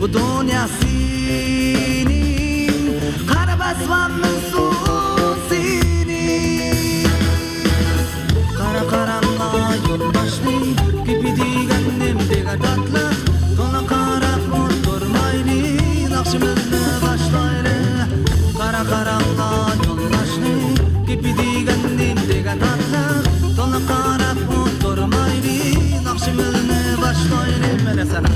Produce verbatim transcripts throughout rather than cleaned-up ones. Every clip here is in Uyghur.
بۇ دۇنيا سېنىڭ، قارا باسماممىز سېنى. قارا قاراڭلار يولداشنى، گېپى دېگەن نېمىدېگەن تاتلىق. تولا قاراپ ئولتۇرمايلى، ناخشىمىزنى باشلايلى. قارا قاراڭلار يولداشنى، گېپى دېگەن نېمىدېگەن تاتلىق. تولا قاراپ ئولتۇرمايلى، ناخشىمىزنى باشلايلى. مانا ساڭا.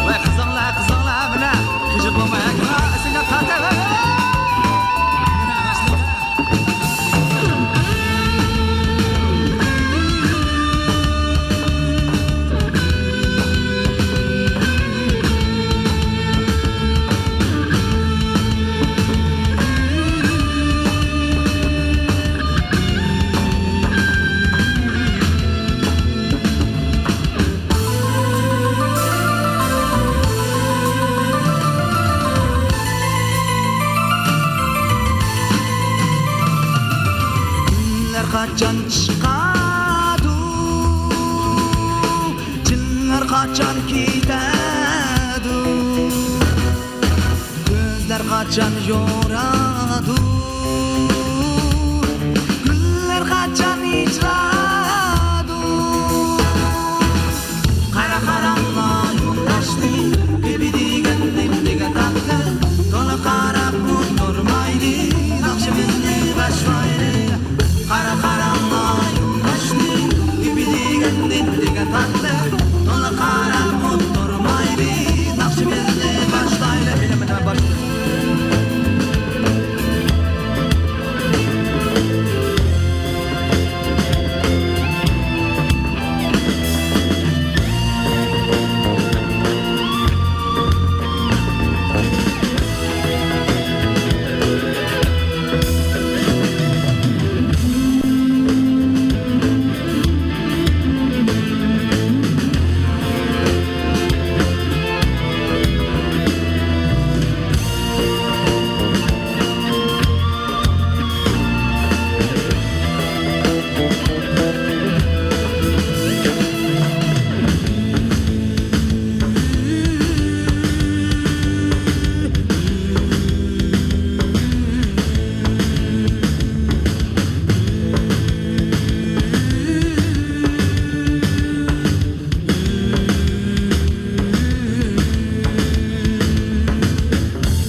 ۋاي قىزىڭلار، قىزىڭلار، مانا خىجىل بولماي، ھە، ئىسىڭگە تارتىۋەر. كۈنلەر قاچان چىقىدۇ، چىللار قاچان كېتىدۇ، كۆزلەر قاچان يورۇلىدۇ، گۈللەر قاچان ئېچىلىدۇ. قارا قاراڭلار يولداشنى، گېپى دېگەن نېمىدېگەن تاتلىق. تولا قاراپ ئولتۇرمايلى، ناخشىمىزنى باشلايلى. قارا قاراڭلار يولداشنى، گېپى دېگەن نېمىدېگەن تاتلىق. تولا قاراپ ئولتۇرمايلى، ناخشىمىزنى باشلايلى. مانا، مانا، باشلىدىم.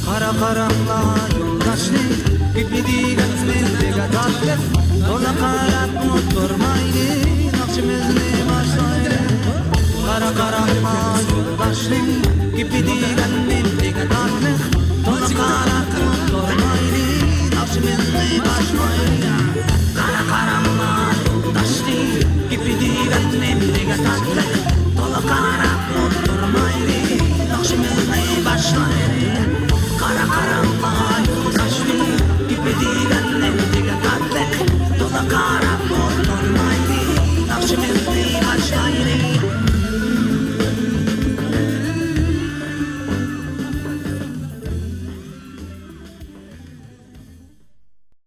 قارا قاراڭلار يولداشنى، گېپى دېگەن نېمىدېگەن تاتلىق. تولا قاراپ ئولتۇرمايلى، ناخشىمىزنى باشلايلى. قارا قاراڭلار يولداشنى، گېپى دېگەن نېمىدېگەن تاتلىق.